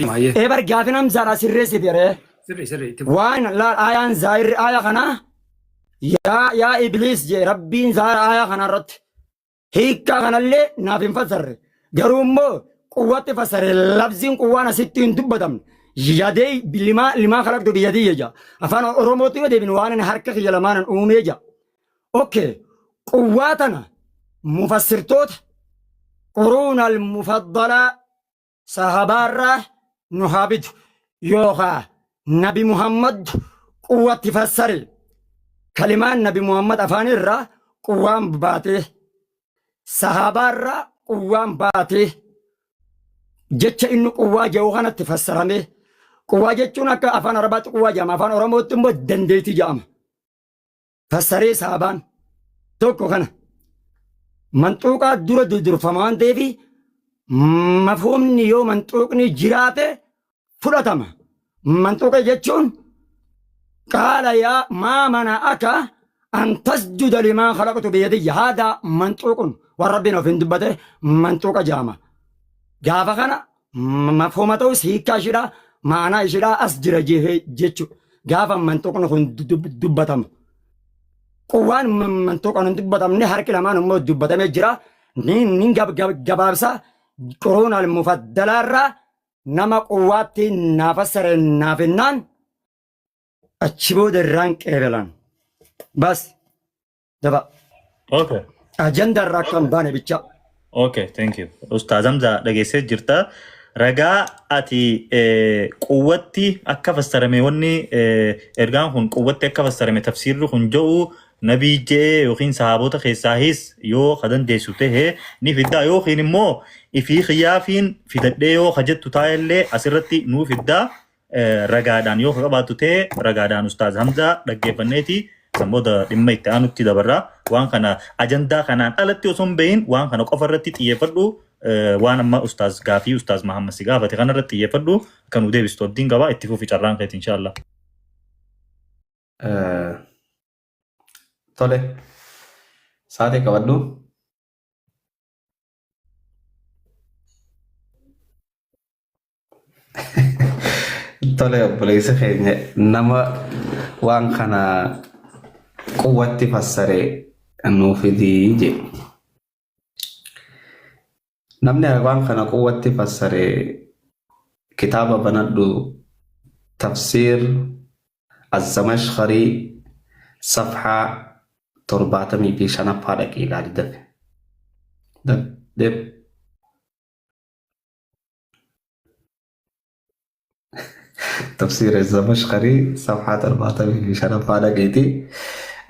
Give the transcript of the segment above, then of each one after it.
Maayyee. Ee bar gaafin Hamzaadha sirreessite ree. Sirrii sirrii itti fufi. Waan laal ayaan zaahirri aya kanaa yaa yaa ibliis jee rabbiin zaahira aya kana irratti hiikkaa kanallee naaf hin fassarre. Garuu immoo quwwatti fassare labsiin quwwaan asitti hin dubbatamne. Yadee limaa limaa kalaqtu biyyadiyya jaa. Afaan Oromootti yoo deebinu waan ani harka kiyya lamaanan uumee jaa. Okay. Quwwaa tana mufassirtoota quruun al-mufaddalaa sahabaarraa nu haa bitu yookaa nabi Muhammad quwwatti fassare. Kalimaan nabi Muhammad afaan irraa quwwaan baatee sahabaarraa quwwaan baatee jecha inni quwwaa jedhu kanatti fassarame. Quwwaa jechuun akka afaan Arabaatti quwwaa jedhama. Afaan Oromootti immoo dandeettii jedhama. Fassaree saabaan tokko kana manxuuqaa dura durdurfama waan ta'eef mafhuumni yoo manxuuqni jiraate fudhatama. Manxuuqa jechuun qaala yaa maa mana aka an tasjuda limaa khalaqtu biyadiyya haadaa manxuuqun waan rabbiin ofiin dubbate manxuuqa jaama. Gaafa kana mafhuuma ta'us hiikkaa ishiidhaa ma'anaa ishiidhaa as jira jechuudha. Gaafa manxuuqni kun dubbatamu. Quwwaan manxuuqaan hin dubbatamne harki lamaan immoo dubbatamee jira. Ni gabaabsa quruun al-mufaddalaarraa nama quwwaatti naa fassare naaf hennaan achi booda irraan qeebalan. Bas daba. Okay. Ajanda irraa akka hin baane bicha. Okay, thank you. Ustaaz Hamza dhageessee jirta. Ragaa ati quwwatti akka fassarame wanni ergaan kun quwwatti akka fassarame tafsiirri kun jedhu nabii je'ee yookiin sahaabota keessaahis yoo ka dandeessu tahe ni fiddaa yookiin immoo ifii kiyyaafiin fidadhee yoo ka jettu taa'ellee asirratti nuu fiddaa ragaadhaan yoo ka qabaattu ta'e ragaadhaan Ustaaz Hamzaa dhaggeeffanneeti san booda dhimma itti aanutti dabarra. Waan kana ajandaa kanaan alatti osoo hin bahin waan kana qofa irratti xiyyeeffadhu waan amma Ustaaz gaafii Ustaaz Mahammad si gaafate kana irratti xiyyeeffadhu akka nu deebistu abdiin qaba itti fufi carraan keeti inshaallah. Tole. Sa'aatii qabadhu. Tole obboleessa keenya nama waan kana quwwatti fassare nuu fidii jedhe. Namni waan kana quwwatti fassare kitaaba banadhu tafsiir Az-Zamashkharii safhaa 75ffaa dhaqii ilaali dafe. Dafe deem. Tafsiira Zamashkarii safhaa 75ffaa dhaqiitii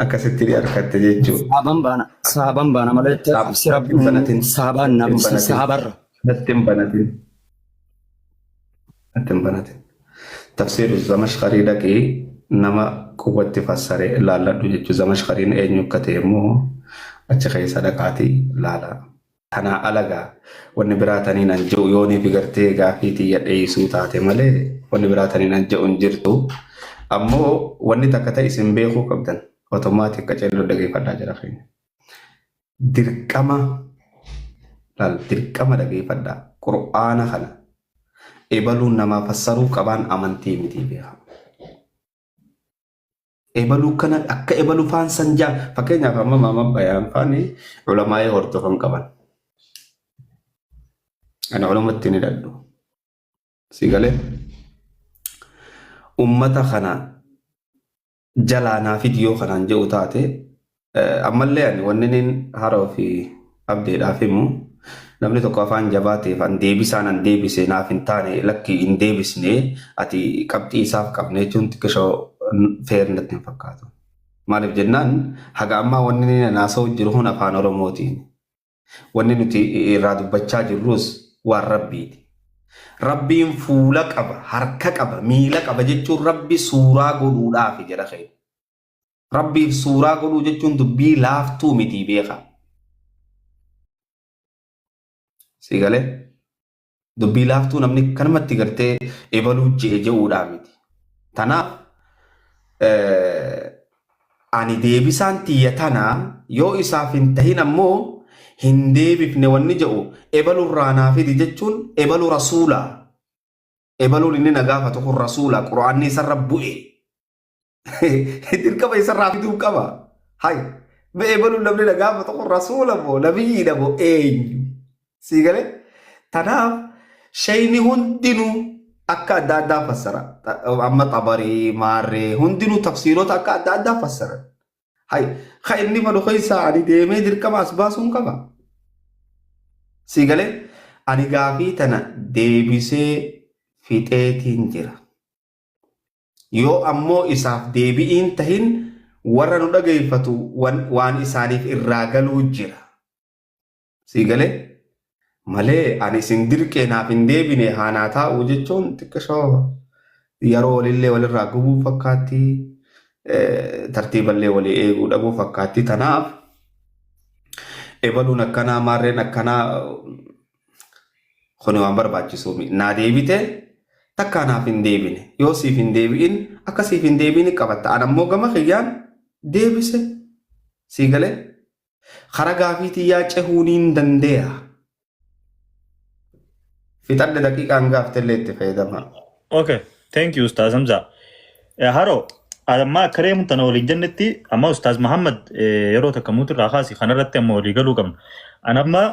akkasitti ni argatte jechuudha. Sahaban baana sahaban baana malee tafsira Natti hin banatin. sahabaan Natti hin banatin. sahabarra. Natti hin banatin. Natti hin banatin. Tafsiiru Zamashkarii dhaqii nama quwwatti fassare laalladhu jechuudha. Zamashkariin eenyu akka ta'e immoo achi keessa dhaqaatii laalaa. Tanaa ala gaa wanni biraa taniin an je'u yooniifi gartee gaafii tiyya dheeysuu taate malee wanni biraa taniin an je'u hin jirtu. Ammoo wanni takka ta isin beekuu qabdan automatic qaceelloo dhageeffadhaa jara keenya. Dirqama laal dirqama dhageeffadhaa qur'aana kana ebaluun namaa fassaruu qabaan amantii mitii beekaa. Ebaluu kana akka ebalu faan san jaa fakkeenyaaf amma maama bayaan faani ulamaa'ee hordofan qaban. Ani ulamatti hin hidhadhu. Si galee ummata kana jalaa naa fidi yoo kanaan jedhu taate Ammallee ani wanniniin haroo fi abdeedhaaf himu namni tokko afaan jabaateef an deebisaan an deebise naaf hin taane lakki hin deebisne ati qabxii isaaf qabne jechuun xiqqishoo feer natti hin fakkaatu. Maaliif jennaan haga ammaa wanni inni haasa'u jiru kun afaan Oromootiin. Wanni nuti irraa dubbachaa jirrus waan Rabbiiti. Rabbiin fuula qaba, harka qaba, miila qaba jechuun Rabbi suuraa godhuudhaafi jedha keenya. Rabbiif suuraa godhuu jechuun dubbii laaftuu mitii beekaa. Si galee? Dubbii laaftuu namni kanumatti gartee ebaluu je'e je'uudhaa miti. Tanaaf ani deebisaan tiyya tana yoo isaaf hin tahin ammoo hin deebifne wanni je'u ebalurraa naa fidi jechuun ebalu rasuulaa. Ebaluun inni na gaafatu kun rasuula quraanni isarra bu'e. Dirqama isarraa fiduu qaba. Hay mee ebaluun namni na gaafatu kun rasuula moo nabiyyiidha moo eenyu? Sii galee? Tanaaf shayni hundinuu akka adda addaa fassara. Amma xabarii, maarree hundinuu tafsiirota akka adda addaa fassaran. Hay ka inni fadhu keessaa ani deemee dirqama as baasuun qaba. Sii galee? Ani gaafii tana deebisee fixeetiin jira. Yoo ammoo isaaf deebi'iin tahin warra nu dhageeffatu waan isaaniif irraa galuu jira. Sii galee? Malee ani isin dirqee naaf hin deebine haa naa taa'u jechuun xiqqishoo yeroo walillee walirraa gubuu fakkaatti. Tartiiballee walii eeguu dhabuu fakkaatti. Tanaaf ebaluun akkanaa maarreen akkanaa kuni waan barbaachisuu miti. Naa deebite takkaa naaf hin deebine. Yoo siif hin deebi'in akka siif hin deebi'in qabatta. An ammoo gama kiyyaan deebise. Sii galee? Kara gaafii tiyyaa cehuu niin dandeeya. Fixadhe daqiiqaan gaaftellee itti fayyadamaa. Okay, thank you Ustaaz Hamza. Haroo, amma akka reemu tana waliin jennetti amma Ustaaz Muhammad yeroo takka muutu irraa kaasi kanarratti amma walii galuu qabna. An amma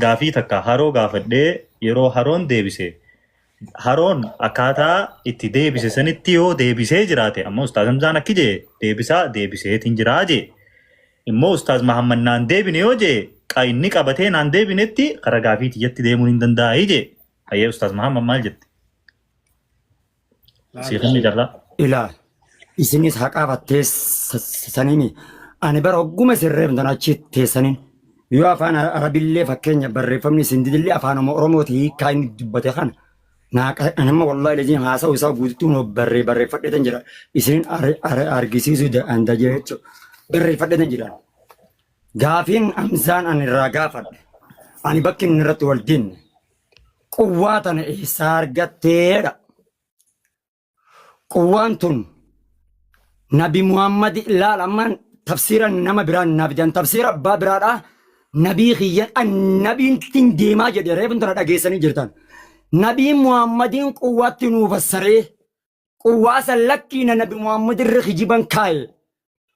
gaafii takka haroo gaafadhee yeroo haroon deebise haroon akkaataa itti deebise sanitti yoo deebisee jiraate amma Ustaaz Hamzaan akki jee deebisaa deebiseetiin jiraa jee. Immoo Ustaaz Muhammad naan deebine yoo jee inni qabatee naan deebinetti karaa gaafii tiyyatti deemuun hin danda'aa jee. Hayyee Ustaaz Muhammad maal jette? Sii kenni carraa. Ilaal isinis haqaaf teessaniini ani bara hogguma isin reebtan achi teessaniin yoo afaan arabillee fakkeenya barreeffamni isin didillee afaanuma oromooti hiikkaa inni dubbate kana nama wallahi laziin haasa'u isaa guututti nu barreeffadheetan jira isinin argisiisuu danda'a jechuudha barreeffadheetan jira. Gaafiin Hamzaan ani irraa gaafadhe ani bakki inni irratti wal dinne quwwaa tana eessaa argatteedha. Quwwaan tun Nabi Muhammad ilaal ammaan tafsiira nama biraan naaf jedhan tafsiira abbaa biraadha. Nabii kiyya nabiin ittiin deemaa jedhe reefun tana dhageessanii jirtan. Nabii Muhammadiin quwwaatti nuu fassaree quwwaa san lakkii na Nabi Muhammad irra kijiban kaaye.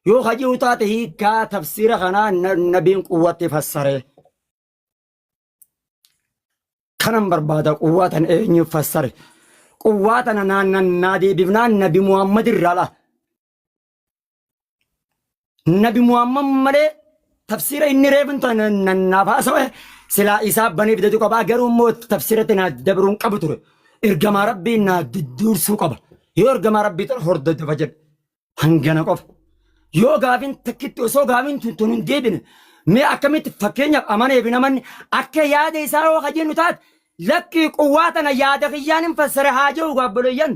Yoo kaji'u taate hiikkaa tafsiira kanaa nabiin quwwaatti fassaree. Kanan barbaada quwwaa tana eenyu fassare. Quwwaa tana naa deebifnaan Nabi Muhammad irraa laa. Nabi Muhammad malee tafsiira inni reefun tana naaf haasawe silaa isaa banee fidatu qaba. Garuu immoo tafsiiratti naa dabruun qabu ture. Ergamaa Rabbii naa dursuu qaba. Yoo ergamaa Rabbii tana hordofa jedhe. Hangana qofa. Yoo gaafin takkitti osoo gaafin tun tun hin deebine mee akkamitti fakkeenyaaf amanee fi namanni akka yaada isaa yoo kajennu taate lakkii quwwaa tana yaada kiyyaan hin fassare haa jedhu gaabboleeyyan.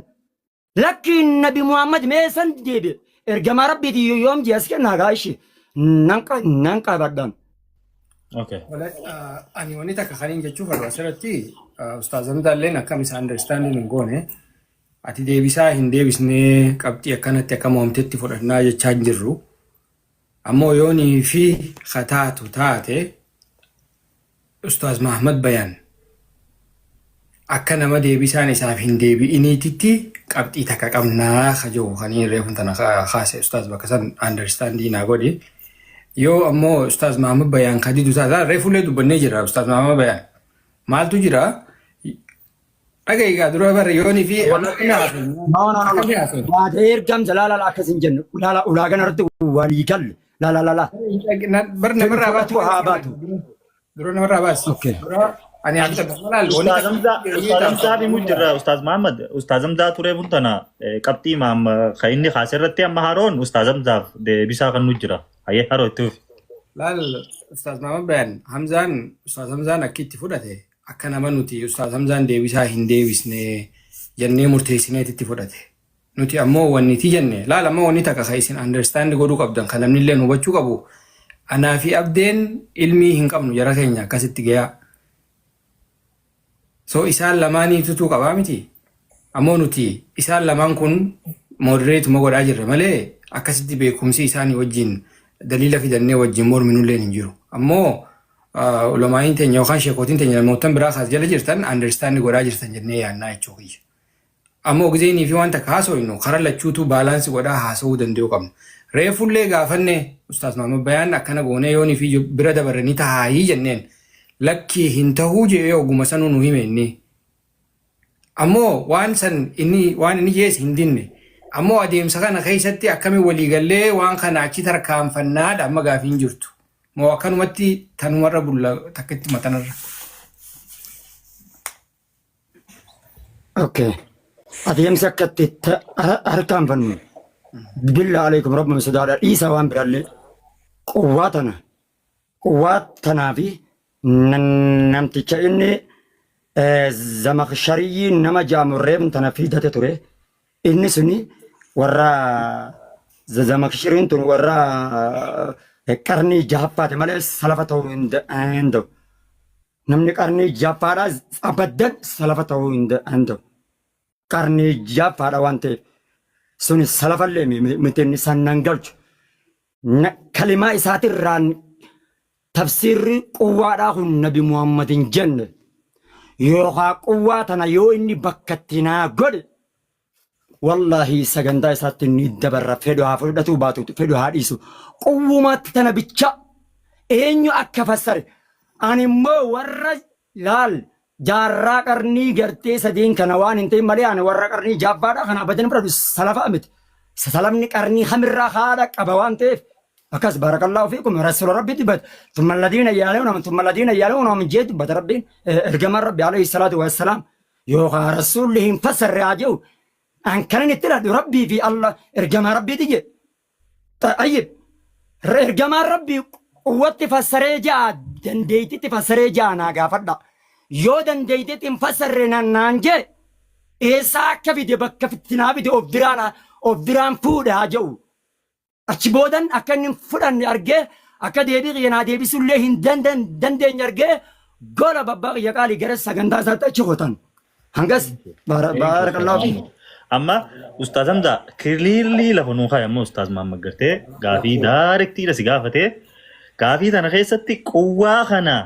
Lakkii Nabi Muhammad mee san deebi'e ergamaa Rabbiiti yoom jee as kennaa gaa ishee nan qabadhaan. Okay. Ani wanni takka kan hin jechuu fedhu asirratti Ustaaz Hamzaalleen akkam isa understanding hin goone ati deebisaa hin deebisnee qabxii akkanatti akka mo'amtetti fudhannaa jechaa hin jirru. Ammoo yoonii fi kataatu taate Ustaaz Mahmad Bayaan akka nama deebisaan isaaf hin deebi'iniititti qabxii takka qabnaa ka jiru kan inni reefun tana kaase Ustaaz bakka san understanding naa godhi. Yoo ammoo Ustaaz Mahmad Bayaan ka didu taate reefullee dubbannee jira Ustaaz Mahmad Bayaan. Maaltu jira? Dhaga'i gaa dura bara yoonii fi akkami haasofnu? No, no, no, no. Akkami haasofnu? Yaada ergamsa laala laala akkas hin jennu. Laala ulaagaa irratti walii galle. Laala laala. Bar namarraa Fedhi baasi. haa baatu. Dura namarraa baasi. Okay. Dura ani akka laal wanni Ustaaz Hamzaa Ustaaz Hamzaa himu jirra Ustaaz Muhammad Ustaaz Hamzaa turee bun tana qabxii maam kan inni kaase irratti amma haroon Ustaaz Hamzaaf deebisaa kan nu jira. Hayyee haroo itti fufi. Laal Ustaaz Mahmad Bayaan Hamzaan Ustaaz Hamzaan akki itti fudhate akka nama nuti Ustaaz Hamzaan deebisaa hin deebisne jennee murteessineet itti fudhate. Nuti ammoo wanni itti jenne laal ammoo wanni takka kan isin understand godhuu qabdan kan namni illee hubachuu qabu anaa fi abdeen ilmii hin qabnu jara keenya akkasitti gayaa. So isaan lamaaniitutu qabaa miti. Ammoo nuti isaan lamaan kun moderate godhaa jirra malee akkasitti beekumsi isaanii wajjin daliila fidannee wajjin morminullee hin jiru. Ammoo ulamaa'iin teenya yookaan sheekootiin teenya namootan biraa kaas jala jirtan understand godhaa jirtan jennee yaannaa jechuu kiyya. Ammoo gizeenii fi waan takka haasofnu karaa lachuutu balance godhaa haasa'uu danda'uu qabna. Reefullee gaafanne Ustaaz Mahammad Bayaan akkana goonee yoonii fi bira dabarre ni tahaayii jenneen lakkii hin tahuu jedhee oguma sanuu nu hime inni. Ammoo waan san inni waan inni jees hin dinne. Ammoo adeemsa kana keessatti akkamiin waliigallee waan kana achi tarkaanfannaadha amma gaafiin jirtu. Moo akkanumatti tanumarra bulla takkitti matanarra. Okay. Adeemsi akka itti harkaanfannu. Billaa alaikum rabbuma sodaadha dhiisa waan biraallee. Quwwaa tana. Quwwaa tanaa fi namticha inni Zamakhshariyyi nama jaamu reefn tana fidate ture. Inni suni warra Zamakhshariin tun warra qarnii jahaffaati malee salafa ta'uu hin danda'u. Namni qarnii jahaffaadha abaddan salafa ta'uu hin danda'u. Qarnii jahaffaadha waan ta'eef suni salafallee miti inni sannan galchu. Kalimaa isaatirraan tafsiirri quwwaadhaa kun Nabi Muhammad hin jenne yookaa quwwaa tana yoo inni bakka itti naa godhe wallaahi sagantaa isaatti ni dabarra fedhu haa fudhatuu baatu fedhu haa dhiisu quwwumatti tana bicha eenyu akka fassare ani immoo warra laal jaarraa qarnii gartee sadeen kana waan hin ta'in malee ani warra qarnii jaaffaadha kana abadan fudhatu salafa miti salafni qarnii kamirraa haadha qaba waan ta'eef akkas barakallahu fiikum rasuula rabbi dubbata thumma alladhiina yaaluunahum thumma alladhiina yaaluunahum jee dubbata rabbiin ergamaan rabbi alayhi salaatu wassalaam yookaan rasuulli hin fassarre haa jedhu an kanan itti hidhadhu rabbii fi allah ergamaa rabbiiti jedhe Tayyib ergamaan rabbii quwwatti fassaree ja'a dandeettitti fassaree ja'a naa gaafadha yoo dandeettitti hin fassarre naan jee eessaa akka fide bakka fittinaa fide of biraan fuudhe haa jedhu Achi boodan akka inni hin fudhanne argee akka deebii kiyya naa deebisuullee hin dandeenye argee gola babbaa kiyya qaalii gara sagantaa isaatti achi kotan. Hangas baarakallaahu fiik. Amma Ustaaz Hamza clearly lafa nuu kaaya amma Ustaaz Mahammad gartee gaafii daarektiidha si gaafatee gaafii tana keessatti quwwaa kana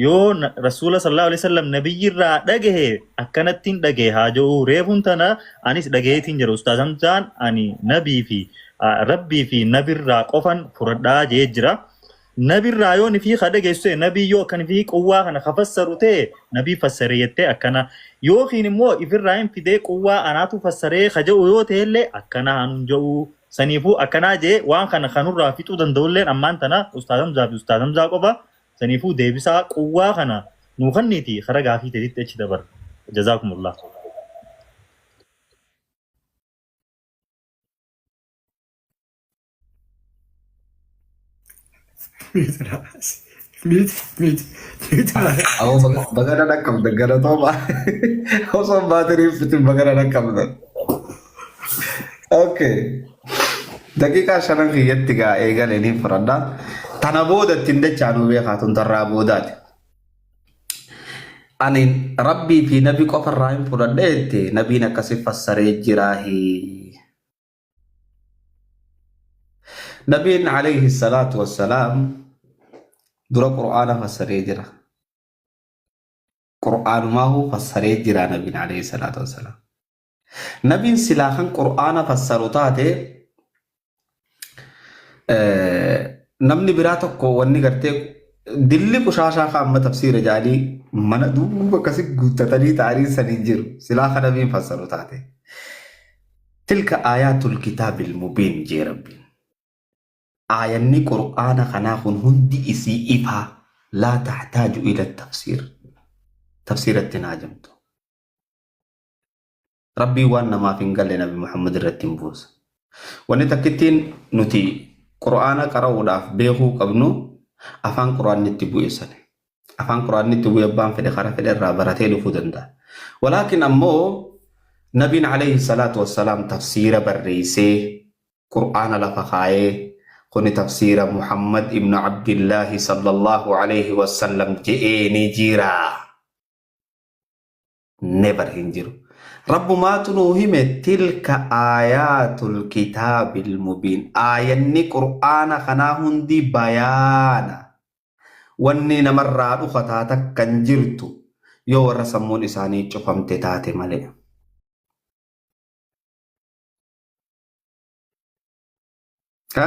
Yoo Rasuula sallallahu alaihi wasallam nabiyyi irraa dhagahe akkanattiin dhagahe haa jedhu reefuun tana anis dhagaheetiin jira Ustaaz Hamzaan ani nabii fi rabbii fi nabirraa qofan fudhadhaa jee jira. Nabirraa yoo ni fi ka dhageessu ta'e nabii yoo akkan fi quwwaa kana ka fassaru ta'e nabii fassare jettee akkana yookiin immoo ifirraa hin fidee quwwaa anaatu fassaree ka jedhu yoo ta'e illee akkana hanuun jedhu saniifuu akkanaa jee waan kana kanurraa fixuu danda'ulleen ammaan tana Ustaaz Hamzaa fi Ustaaz Hamzaa qofa. Saniifuu deebisaa quwwaa kana nuu kanniitii kara gaafii teetitti achi dabarra. Jazaakumullah. Mute, mute, mute. Awoo baga na dhaqqabdan galatooma. Osoo baatirii fitin baga na dhaqqabdan. Okay. Daqiiqaa shanan kiyyatti gaa eegale ni fudhadha. Tana booda ittiin dachaanuu beekaa tun tarraa boodaati. Ani rabbii fi nabi qofa irraa hin fudhadhe jette nabiin akkasi fassaree jiraahi. Nabiin alayhi salaatu wassalaam dura qur'aana fassaree jira. Qur'aanumaahuu fassaree jira nabiin alayhi salaatu wassalaam. Nabiin silaa kan Qur'aana fassaru taate namni biraa tokko wanni gartee dilli qushaashaa kan amma tafsiira jedhanii mana duuba akkasi guuttatanii ta'anii san hin jiru. Silaa kan nabiin fassaru taate. Tilka aayaatul kitaabil mubiin jee rabbiin. Aayanni Qur'aana kanaa kun hundi isii ifaa laa taxtaaju ila tafsiir. Tafsiiratti hin haajamtu. Rabbiin waan namaaf hin galle Nabi Muhammad irratti hin buusa. Wanni takkittiin nuti Qur'aana qara'uudhaaf beekuu qabnu afaan Qur'aanni itti bu'e sani. Afaan Qur'aanni itti bu'e abbaan fedhe karaa fedhe irraa baratee dhufuu danda'a. Walaakin ammoo Nabiin alayhi salaatu wassalaam tafsiira barreessee Qur'aana lafa kaayee kuni tafsiira Muhammad ibnu Abdillaahi sallallahu alayhi wassallam je'ee ni jira. Never hin jiru. Rabbumaatu nuu hime tilka aayaatul kitaabil mubiin. Aayanni Qur'aana kanaa hundi bayaana. Wanni namarraa dhukataa takka hin jirtu yoo warra sammuun isaanii cufamte taate malee. Ha?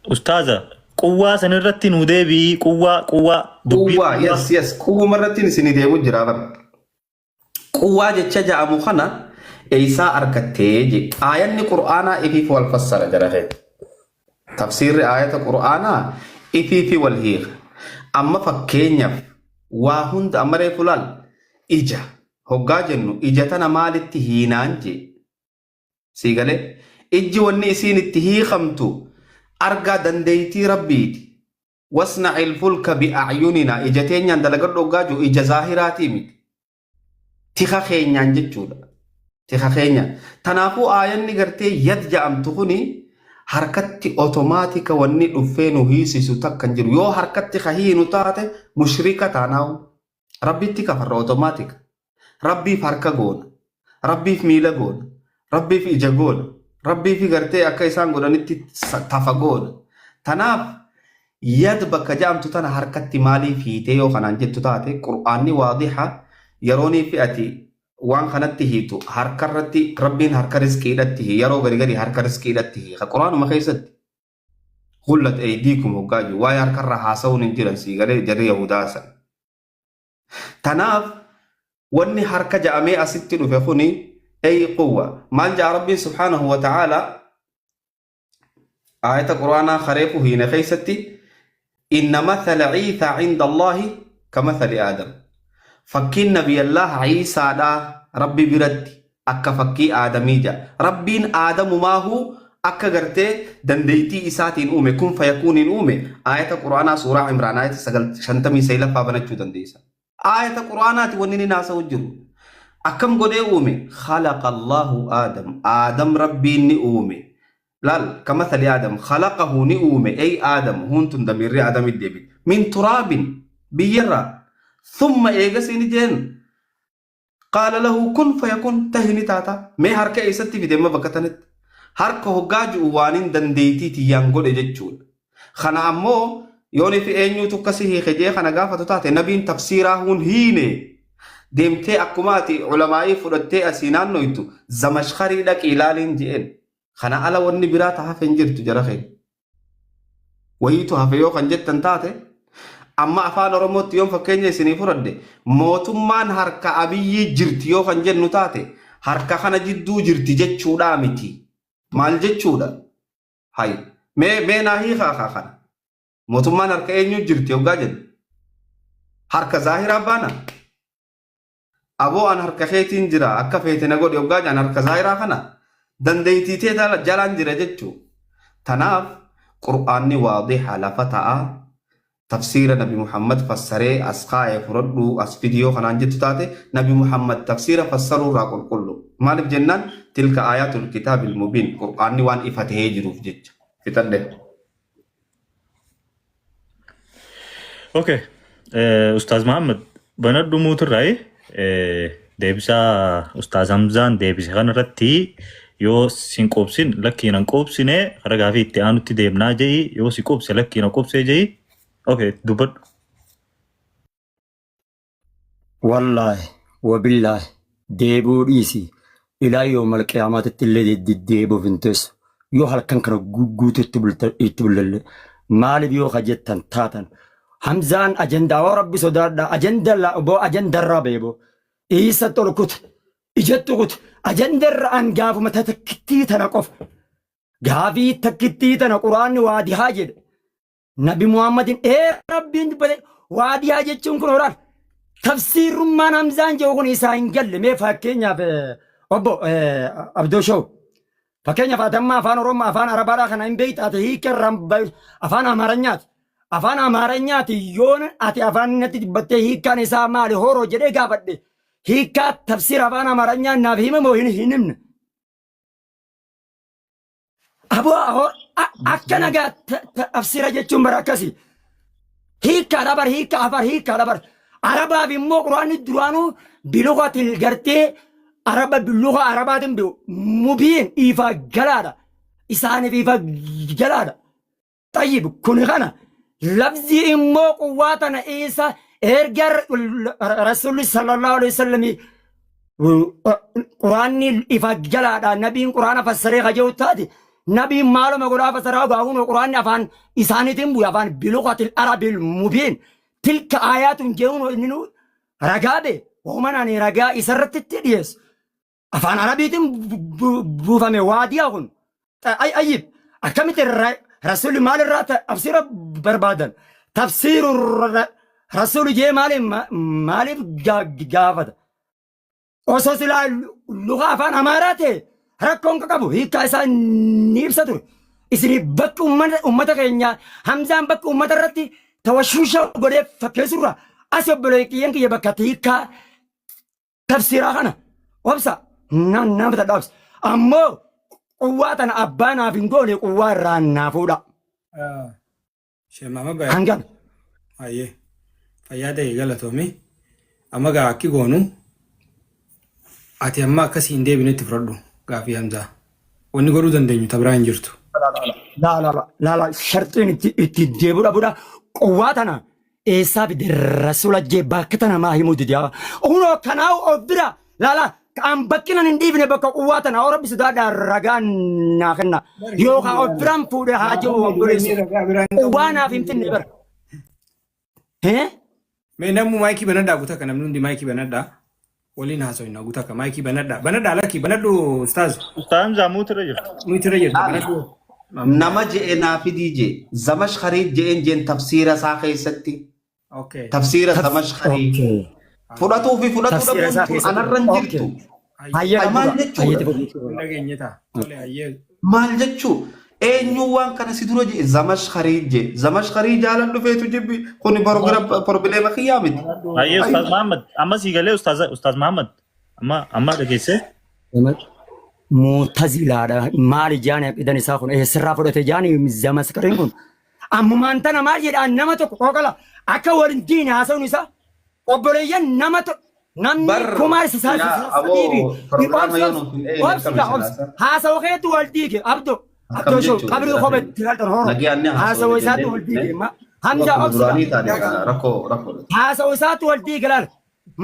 Ustaaza quwwaa san irratti nu deebi'i quwwaa quwwaa dubbii Quwwaa, quwwaa. yes, yes. Quwwuma irratti isinii deemu jira bara. Quwwaa jecha ja'amu kana eeysaa argattee je. Aayanni Qur'aanaa ifiif wal fassara jara keenya. Tafsiirri aayata Qur'aanaa ifiifi wal hiika. Amma fakkeenyaaf waa hunda amma reefu laal ija hoggaa jennu ija tana maalitti hiinaan jee. Sii galee? Ijji wanni isiin itti hiikamtu argaa dandeeytii Rabbiiti. Wasna'il fulka bi'acyuninaa ija teenyaan dalagadhu hoggaa jiru ija zaahiraatii miti. Tika keenyaan jechuudha. Tika keenyaan. Tanaafuu aayanni gartee yad ja'amtu kuni harkatti otomaatika wanni dhuffee nu hiisisu takka hin jiru. Yoo harkatti ka hiinu taate mushrika taanaahu. Rabbitti kafarra otomaatika. Rabbiif harka goona. Rabbiif miila goona. Rabbiif ija goona. Rabbiif gartee akka isaan godhanitti tafa goona. Tanaaf yad bakka ja'amtu tana harkatti maaliif hiitee yoo kanaan jettu taate Qur'aanni waadiha yeroonii fi ati waan kanatti hiitu harkarratti Rabbiin harka rizqiidhatti hii yeroo gari gari harka rizqiidhatti hiika Qur'aanuma keessatti. Gullat eydiikum hoggaa jiru waa'ee harkarraa haasa'uun hin jiran sii galee jarri Yahudaa san. Tanaaf wanni harka ja'amee asitti dhufe kuni ay quwwa. Maal ja'a Rabbiin subhaanahu wa ta'aala aayata Qur'aanaa kareefu hiine keessatti inna mathala Ciisaa cinda Allaahi ka mathali Aadam. Fakkiin Nabiyallaah Ciisaadhaa Rabbi biratti akka fakkii Aadamii ja'a. Rabbiin Aadamumaahuu akka gartee dandeeytii isaatiin uume kun fayakuuniin uume aayata Qur'aanaa suuraa Imraan aayata 59ffaa banachuu dandeessa. Aayata Qur'aanaati wanni inni haasa'u jiru. Akkam godhee uume? Khalaqa Allahu Aadam. Aadam Rabbiin ni uume. Laal kamathali Aadam khalaqahu ni uume ey Aadam huun tun damiirri Aadamitti deebite. Min turaabin biyyarraa. Thumma eegasii ni jeen Qaala lahu kun fayakun tahi ni taata. Mee harka eessatti fide amma bakka tanatti? Harka hoggaa ji'u waanin dandeeytii tiyyaan godhe jechuudha. Kana ammoo yoon fi eenyuutu akkasi hiike jee kana gaafatu taate nabiin tafsiiraa huun hiine. Deemtee akkuma ati ulamaa'ii fudhattee asii naannoytu zamashkarii dhaqii ilaaliin je'een. Kana ala wanni biraa ta hafe hin jirtu jara keenya. Wayiitu hafe yoo kan jettan taate amma afaan Oromootti yoon fakkeenya isinii fudhadhe mootummaan harka Abiyyii jirti yoo kan jennu taate harka kana jidduu jirti jechuudhaa miti. Maal jechuudha? Hay. Mee mee naa hiikaa kaa kana. Mootummaan harka eenyuu jirti hoggaa jennu? Harka zaahiraa baana? Aboo an harka keetiin jira akka feete na godhi hoggaa jedhan harka zaahiraa kana dandeeytii tee jalaan jira jechuu. Tanaaf Qur'aanni waadiha lafa ta'a tafsiira Nabi Muhammad fassaree as kaa'e fudhadhu as fidi yoo kanaan jettu taate Nabi Muhammad tafsiira fassaruu irraa qulqullu. Maaliif jennaan tilka aayaatul kitaabil mubiin Qur'aanni waan ifa tahee jiruuf jecha. Fixadhe. Okay. Ustaaz Muhammad banadhu muutirraayi deebisaa Ustaaz Hamzaan deebise kanarratti yoo sin quubsin lakkii nan quubsine karaa gaafii itti aanutti deemnaa je'i yoo si quubse lakkii na quubsee je'i. Okay, dubbadhu. Wallaahi wabillaahi deebi'uu dhiisi ilaa yoomal qiyaamaatitti illee deddeebi'uuf hin teessu yoo halkan kana guutuu itti itti bullallee maaliif yoo ka jettan taatan Hamzaan ajandaa oo rabbi sodaadha ajanda boo ajandarraa beeboo dhiisatti ol kute ijatti kute ajandarra an gaafuma takkittii tana qofa gaafii takkittii tana quraanni waadihaa jedhe Nabi Muhammadin ee Rabbiin dubbate waadiyaa jechuun kun horaan tafsiirrummaan Hamzaan jedhu kun isaa hin galle mee fakkeenyaaf obbo Abdoo Show fakkeenyaaf atamma afaan Oromoo afaan Arabaadhaa kana hin beekta ati hiika irraan afaan Amaaranyaati afaan Amaaranyaati yoon ati afaan natti dubbattee hiikkaan isaa maali horoo jedhee gaafadhe hiikkaa tafsiira afaan Amaaranyaa naaf hima moo hin himne. Aboo ahoo akka nagaa tafsira jechuun bara akkasi. Hiikkaadha bar hiikka afar hiikkaadha bar. Arabaaf immoo quraanni duraanuu biluqatil gartee araba biluqa arabaatiin bi'u mubiin ifa galaadha. Isaaniif ifa galaadha. Xayyib kuni kana lafzii immoo quwwaa tana isa erga rasuulli sallallahu alaihi wasallam quraanni ifa galaadha nabiin quraana fassaree kaja'u taate Nabiin maaluma godhaa fasaraa gaafuma Quraanni afaan isaaniitiin bu'e, afaan بلغة العرب المبين تلك آيات jehuun inni nu ragaa be wahuman ani ragaa isarratti itti dhiyeessu. Afaan Arabiitiin buufame waadiyaa kun. Ayyib, akkamitti rasuulli maalirraa tafsiira barbaadan? Tafsiiru rasuulli jee maaliif maaliif gaafata? Osoo silaa luka afaan Amaaraa ta'e rakkoon qabu, hiikkaa isaa ni ibsa ture. Isin bakki ummata keenya Hamzaan bakki ummata irratti tawashuusha godhee fakkeessurra as obboleeyyan kiyya bakka hiikkaa tafsiiraa kana obsa nama tadhaabsa. Ammoo quwwaa tana abbaa naaf hin goone, quwwaa irraa naa fuudha. Sheemama baay'ee. Hangam. Baay'ee. Fayyaa ta'e, galatoomi. Amma gaa akki goonu, ati amma akkasii hin deebinetti fudhadhu gaafii Hamzaa. Wanni godhuu dandeenyu ta biraa hin jirtu. La la la la la, sharxiin itti deebi'uu dhabuudha. Quwwaa tana eessaa fide rasuula jee bakka tana maa himuu dide? Kunoo kanaa of bira laala kan bakkinan hin dhiifne bakka quwwaa tana oo Rabbi sodaadhaa ragaa naa kenna. Yookaan of biraan fuudhee haa jiru obboleessu. Quwwaa naaf hin finne bara. Mee nammu maayikii banadhaa guutaa kan namni hundi maayikii banadhaa. Waliin haasofna guutaa kan maayikii banadhaa. Banadhaa, lakki banadhu ustaaz. Ustaaz Hamzaa mute irra jirtu. Mute irra jirta, banadhu. Nama je'e naa fidii jee Zamashkarii je'een jeen tafsiira isaa keessatti. Tafsiira Zamashkarii fudhatuu fi fudhatuu Tafsiira isaa dhabuun tun keessatti. anarra hin jirtu. Hayyee. Maal jechuudha? Hin dhageenye ta'a. Tole, hayyee. Maal jechuu? Eenyu waan kana si dura je'e? Zamashkarii jee Zamashkarii jaalan dhufeetu jibbi kuni problema kiyyaa miti. Hayyee, Ustaaz Muhammad, amma sii galee Ustaaz Muhammad, amma dhageessee? Mu'tazilaadha. Maali jaani aqidan isaa kun eessarraa fudhate jaani Zamaskariin kun? Ammumaan tana maal jedhaan nama tokko qooqala akka waliin diine haasa'uun isaa obboleeyyan nama tokko namni Bar kumaa yaa sadii aboo programa yoo nuuf hin eeyne obsi akkam gaa isin obsi haasa? haasawa keetu wal diige abdo Akkam abdo show jechuudha qabrii jara kobe keenya? tiraltan horo Nagayaan ni haasawa haasawne isaatu jennee wal diige dhufne. Hamza Akkuma obsi duraanii gaa taane rakkoo rakkoodha. Haasawa isaatu wal diige. Laal,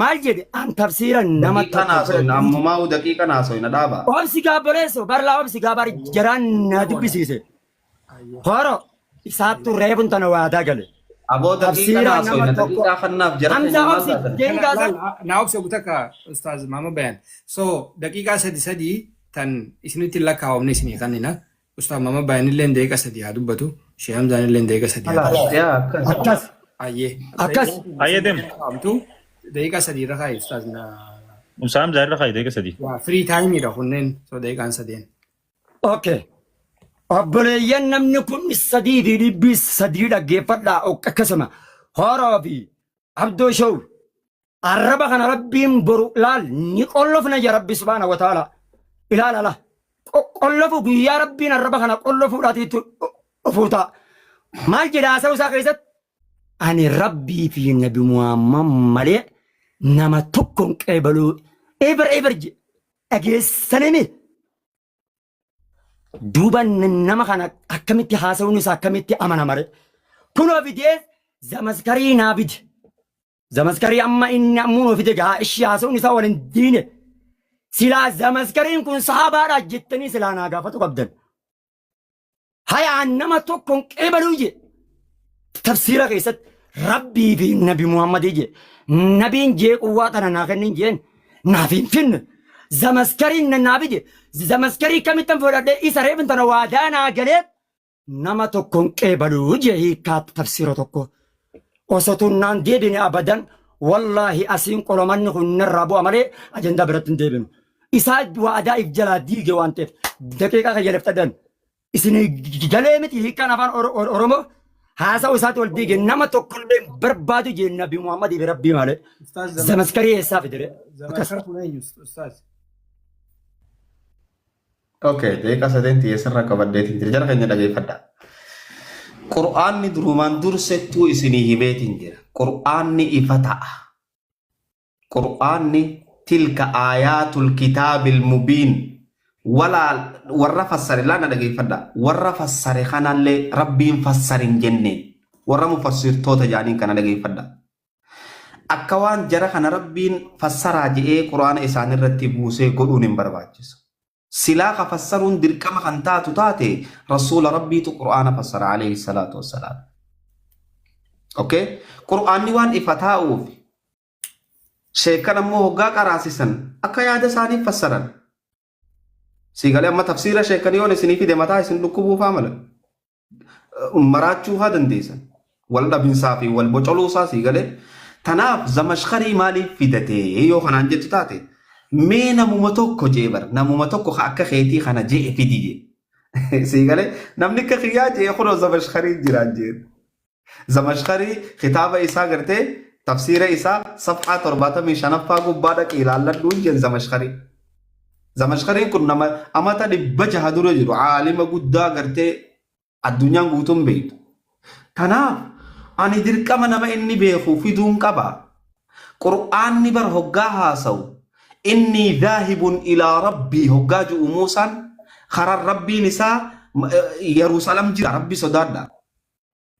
maal jedhe? An tafsiira nama Daqiiqaan tokko haasawina fudhadhu. ammumaa daqiiqaan haasawina dhaaba. Obsi gaabboleesso barlaa, obsi gaabar jaraan na dubbisiise. Horo isaattu reebun tana waadaa gale. Aboo daqiiqaan Tafsiira nama haasawina tokko. daqiiqaa kannaaf jara Hamza keenya maal obsi taatan? jeen gaasa. Naa obse guutaa Ustaaz Maama Bayaan. So daqiiqaa sadi sadii tan isinitti lakkaawamne isinii kannina. Ustaaz Maama Bayaan illee daqiiqa 3 haa dubbatu. Shee Hamzaan illee daqiiqa 3 haa dubbatu. Yaa akkas. Akkas. Ayyee. Akkas. Hayyee, deem. Lakkaawamtu daqiiqa 3 irra kaa'i Ustaaz. Ustaaz Hamzaa irra kaa'i daqiiqa 3. Waa free time dha kunneen, so daqiiqaan sadeen. Okay. Obboleeyyan, namni kun 303 dhaggeeffadhaa akkasuma horoo fi abdoo show arraba kana Rabbiin boru laal ni qollofna ja Rabbi سبحانه وتعالى ilaala la qollofu guyyaa Rabbiin arraba kana qollofuudhaatiitti dhufuu ta'a. Maal jedha haasa'u isaa keessatti? Ani Rabbii fi Nabi Muhammad malee nama tokko hin qeebaluu eber eber jedhe, dhageessanimi. Duuba nama kana akkamitti haasa'uun isaa akkamitti amanamare? Kunoo fidee Zamaskarii naa fide. Zamaskarii amma inni ammoo fide gaa ishii haasa'uun isaa waliin diine. Silaa Zamaskariin kun sahaabaadha jettanii silaa naa gaafatu qabdan. Hayaan nama tokko hin qeebaluu je. Tafsiira keessatti Rabbii fi Nabi Muhammadii je. Nabiin jee quwwaa tana naa kennin jeen naaf hin finne. Zamaskariin naa fide. Zamaskarii kamittan fudhadhee isa reefin tana waadaa naa galee nama tokko hin qeebaluu jee hiikkaa tafsiira tokko. Osoo tunnaan deebine abadan wallaahi asiin qolomanni kun narraa bu'a malee ajandaa biratti hin deebinu. Isaa waadaa if jalaa diige waan ta'eef daqiiqaa kan jaleftadan isin galee miti. Hiikkaan afaan Oromoo haasa'u isaatti wal diige, nama tokkollee hin barbaadu jee Nabi Muhammadii fi Rabbii malee. Ustaaz. Zamaskarii eessaa fidire? Akkas. Zamaskar kun eenyu Ustaaz? Okay, daqiiqaa sadeen xiyyeessarraa qabaddeetiin jira. Jara keenya dhageeffadha. Qur'aanni durumaan dursettuu isinii himeetiin jira. Qur'aanni ifa ta'a. Qur'aanni تلك آيات الكتاب المبين. Walaa warra fassare laana dhageeffadha. Warra fassare kanallee Rabbiin fassare hin jenne. Warra mufassirtoota jaaniin kana dhageeffadha. Akka waan jara kana Rabbiin fassaraa je'ee Qur'aana isaanirratti buusee godhuun hin barbaachisu. Silaa ka fassaruun dirqama kan taatu taate Rasuula Rabbiitu Qur'aana fassara alayhi salaatu wassalaam. Okay? Qur'aanni waan ifa taa'uuf sheekkan ammoo hoggaa qaraasisan akka yaada isaanii fassaran. Sii galee amma tafsiira sheekkan yoon isinii fide mataa isin dhukkubuufaa mala. Maraachuu haa dandeessan. Wal dhabinsaa fi wal bocoluusaa sii galee. Tanaaf zamashkarii maaliif fidatee yoo kanaan jettu taate mee namuma tokko jee bar namuma tokko ka akka keetii kana jee fidi jee. Sii galee namni akka kiyyaa jee kunoo zamashkarii jiraan jee. Zamashkarii kitaaba isaa gartee tafsiira isaa safhaa 75ffaa gubbaa dhaqii ilaalladhuun jeen zamashkarii. Zamashkariin kun nama amata 600 dura jiru aalima guddaa gartee addunyaan guutuun beektu. Tanaaf ani dirqama nama inni beeku fiduun qaba. Qur'aanni bar hoggaa haasawu inni dhaahibun ilaa rabbii hoggaa ju'u Muusaan karaa rabbiin isaa Yerusaalem jira rabbi sodaadha.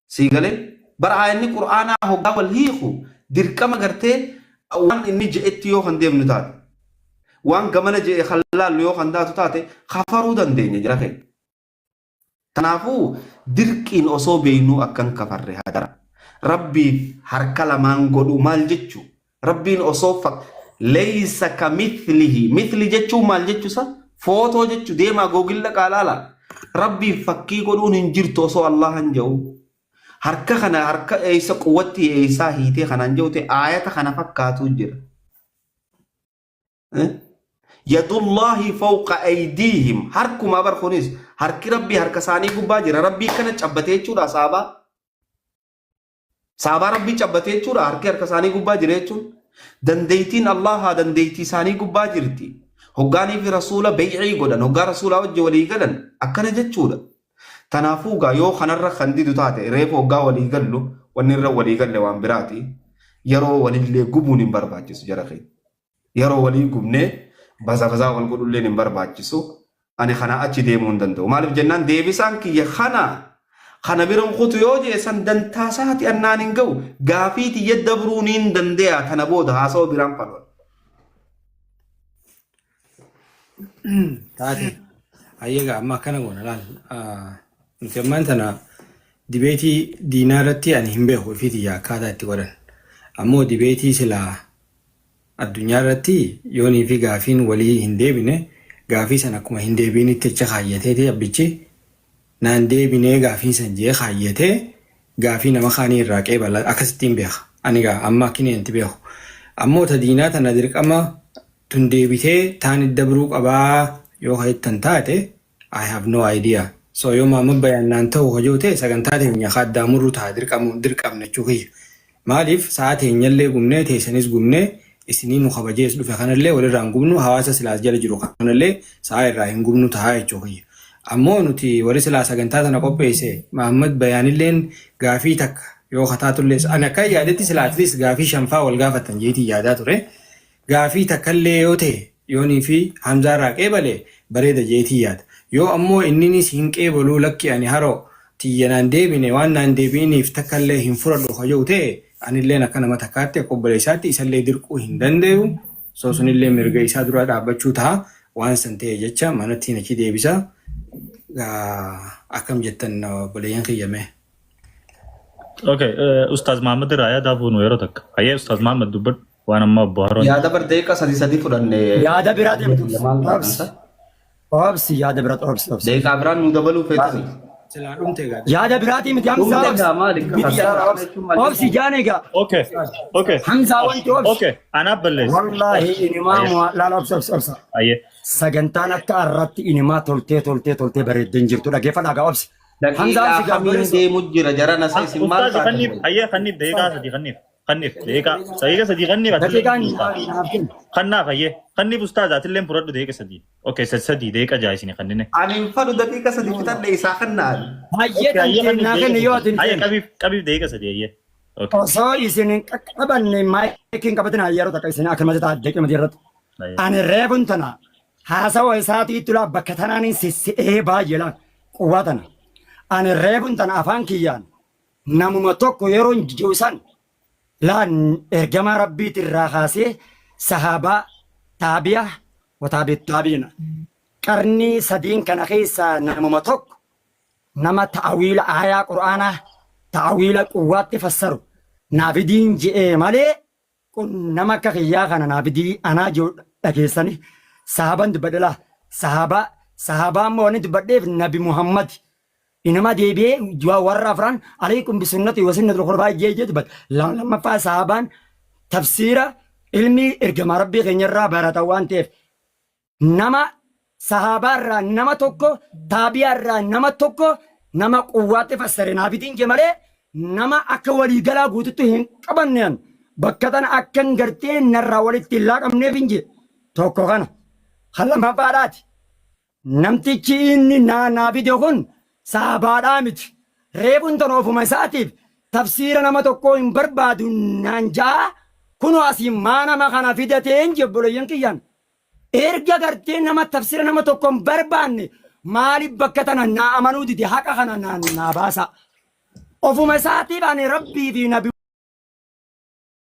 Sii galee bara aayanni qur'aanaa hoggaa wal hiiku dirqama gartee waan inni je'etti yoo kan deemnu taate waan gamana je'e kan laallu yoo kan taatu taate kafaruu dandeenya jira keenya. Kanaafuu dirqiin osoo beeknuu akkan kafarre hadara. Rabbiif harka lamaan godhu maal jechu? Rabbiin osoo leeysa ka mithlihi mithli jechuun maal jechusa? Footoo jechu deemaa googil dhaqaa laala. Rabbiif fakkii godhuun hin jirtu osoo Allahan jedhu. Harka kana harka eeysa quwwatti eeysaa hiitee kanaan jedhu ta'e aayata kana fakkaatu jira. Yadullaahi fawqa aydiihim harkuma bar kunis harki rabbii harka isaanii gubbaa jira rabbii kana cabbatee jechuudha saabaa. Saabaa rabbii cabbatee jechuudha harki harka isaanii gubbaa jira jechuun dandeettiin Allahaa dandeettii isaanii gubbaa jirti. Hoggaanii fi rasuula beey'ii godhan hoggaa rasuulaa wajji walii galan akkana jechuudha. Tanaafuu gaa yoo kanarra kan didu taate reefu hoggaa walii gallu wanni irra walii galle waan biraati. Yeroo walillee gubuun hin barbaachisu jara keenya. Yeroo walii gubnee baza bazaa wal godhulleen hin barbaachisu. Ani kanaa achi deemuu hin danda'u. Maaliif jennaan deebisaan kiyya kana kana biran kutu yoo jee san dantaa isaati annaan hin ga'u. Gaafii tiyya dabruu niin dande'a tana booda haasawa biraan fadhu. Taate. Hayyeegaa amma akkana goona laal. Nuti ammaan tana dibeetii diinaa irratti ani hin beeku ifii tiyya akkaataa itti godhan. Ammoo dibeetii silaa addunyaa irratti yoonii fi gaafiin walii hin deebine gaafii san akkuma hin deebiinitti jecha kaayyateeti abbichi naan deebinee gaafiin san jee kaayyatee gaafii nama kaanii irraa qeebala akkasittiin beeka. Ani gaa amma akkini anti beeku. Ammoo ta diinaa tana dirqama tun deebitee taan dabruu qabaa yoo ka jettan taate I have no idea. So yoo maama bayaan naan ta'u hojii ta'e sagantaa teenya ka addaa murru ta'a dirqamu dirqamne jechuu kiyya. Maaliif sa'a teenyallee gubnee teessanis gubnee isinii nu kabajees dhufe kanallee walirraa hin gubnu hawaasa silaas jala jiru kanallee sa'a irraa hin gubnu ta'a jechuu kiyya. Ammoo nuti warri silaa sagantaa tana qopheesse Mahammad Bayaanilleen gaafii takka yoo kataatullee ani akka yaadetti silaa at least gaafii shanfaa wal gaafattan jeetii yaadaa ture. Gaafii takkallee yoo ta'e yoonii fi Hamzaa irraa qeebale bareeda jeetii yaada. Yoo ammoo inninis hin qeebaluu lakki ani haroo tiyya naan deebine waan naan deebi'iniif takkallee hin fudhadhu ka jedhu ta'e anilleen akka nama takkaatti akka obboleessaatti isallee dirquu hin danda'u. So sunillee mirga isaa dura dhaabbachuu ta'a. Waan san ta'e jecha manatti achi deebisa. Akkam jettan obboleeyyan kiyya mee? Okay, Ustaaz Mahammad irraa yaada fuunu yeroo takka. Hayyee Ustaaz Mahammad dubbadhu waan amma obbo Haroon. Yaada bar daqiiqaa sadii sadii fudhanne. Yaada biraa deemtu. Maal Obsi. Obsi yaada biraa obsi obsi. Daqiiqaa biraan nu dabaluu feetani. Silaa dhumte egaa. Yaada biraatii miti Hamzaa Dhumte obsi. egaa maali? Miti yaada obsi. Obsi jaan egaa. Okay. Hamzaa wanti obsi. Okay, anaaf balleessi. Wallaahi inimaa laala obsi obsi obsi. Hayyee. Sagantaan akka har'aatti inimaa toltee toltee toltee bareeddee hin jirtu dhaggeeffadhaa gaa obsi. Hamzaan Daqiiqaa si kamiin gaafbarreessu. deemu jira jarana isa isin maal Ustaaz kanniif taatan? hayyee kanniif daqiiqaa sadii kanniif kanniif daqiiqaa 3 kanniif atillee Daqiiqaan ustaaz. naaf kenni. Kannaaf hayyee kanniif ustaaz atillee fudhadhu daqiiqa 3. Okay, 3 daqiiqa 6 isin kannine. Ani hin fadhu daqiiqa 3 fixadhe isaa kannaan. Baay'ee Okay, kan hayyee kanniif kennaa daqiiqa kenni yoo 3. ati hin Hayyee feene. qabiif qabiif daqiiqa 3 hayyee. Okay. Osoo isin hin qaqqabanne maayikiin qabatin yeroo takka isin akka mataa daqiiqa irratti. Hayyee. Ani reefun tana haasawa isaatiitti laa bakka tanaan sisse'ee baay'ee laa quwwaa tana. Ani reefun tana afaan kiyyaan namuma tokko yeroo jiru san laan ergamaa rabbiitirraa kaasee sahaabaa taabi'a wataabi taabiina. Qarnii sadiin kana keessaa namuma tokko nama ta'awiila aayaa Qur'aanaa ta'awiila quwwaatti fassaru naa fidiin je'ee malee kun nama akka kiyyaa kana naa fidii anaa jiru dhageessani sahaban dubbadhe laa sahabaa sahabaa immoo wanni dubbadheef nabi Muhammad inama deebi'ee warra afran alaykum bisunnati wa sunnatul khulafaa jee jee dubbata. Lammaffaa sahabaan tafsiira ilmi ergamaa rabbii keenyarraa baratan waan ta'eef nama sahaabaa irraa nama tokko taabiyaa irraa nama tokko nama quwwaatti fassare naa fidiin jee malee nama akka waliigalaa guututti hin qabanne an bakka tana akka hin gartee narraa walitti hin laaqamneef hin jee tokko kana kan lammaffaadhaati. Namtichi inni naa naa fide kun saabaadhaa miti. Reefuun tan ofuma isaatiif tafsiira nama tokkoo hin barbaadu naan ja'a kunoo asii maa nama kana fidateen jee obboleeyyan kiyyaan. Erga gartee nama tafsira nama tokko hin barbaanne maaliif bakka tana naa amanuu dide haqa kana naa naa baasa. Ofuma isaatiif ani rabbii fi nabi